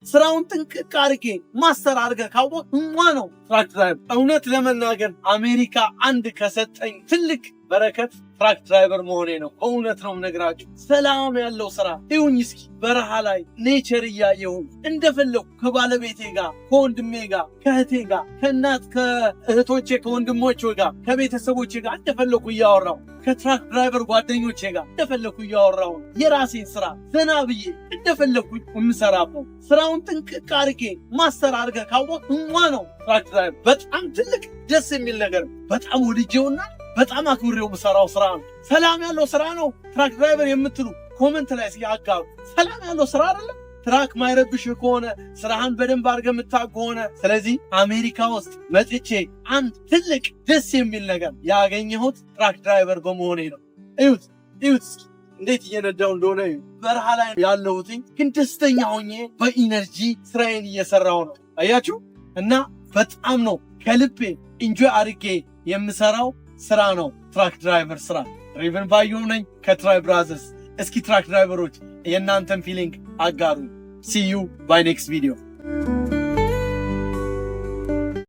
ስራውን ጥንቅቅ አድርጌ master አድርገህ ካወቅ እሟ ነው truck driver። እውነት ለመናገር አሜሪካ አንድ ከሰጠኝ ትልቅ በረከት truck driver መሆኔ ነው። እውነት ነው የምነግራችሁ። ሰላም ያለው ስራ ይሁኝ። እስኪ በረሃ ላይ nature እያየሁ እንደፈለኩ ከባለቤቴ ጋር፣ ከወንድሜ ጋር፣ ከእህቴ ጋር፣ ከእናት ከእህቶቼ፣ ከወንድሞቼ ጋር፣ ከቤተሰቦቼ ጋር እንደፈለኩ እያወራሁ፣ ከ truck driver ጓደኞቼ ጋር እንደፈለኩ እያወራሁ፣ የራሴን ስራ ዘና ብዬ እንደፈለኩ የምሰራበት፣ ስራውን ጥንቅቅ አድርጌ master አድርገህ ካወቅ እሟ ነው truck driver። በጣም ትልቅ ደስ የሚል ነገር፣ በጣም ወድጄውና በጣም አክብሬው የምሰራው ስራ ነው። ሰላም ያለው ስራ ነው truck driver የምትሉ comment ላይ እስኪ አጋሩ። ሰላም ያለው ስራ አይደለም? Truck ማይረብሽ ከሆነ፣ ስራህን በደንብ አድርገህ የምታውቅ ከሆነ። ስለዚህ አሜሪካ ውስጥ መጥቼ አንድ ትልቅ ደስ የሚል ነገር ያገኘሁት truck driver በመሆኔ ነው። እዩት፣ እዩት እስኪ እንዴት እየነዳው እንደሆነ እዩ። በረሃ ላይ ያለሁትኝ ግን ደስተኛ ሆኜ በ energy ስራዬን እየሰራሁ ነው። አያችሁ፣ እና በጣም ነው ከልቤ enjoy አድርጌ የምሰራው ስራ ነው truck driver ስራ። ሪቨን ባዩ ነኝ ከ Tri Brothers። እስኪ truck driver ኦች የእናንተን feeling አጋሩ። See you by next video.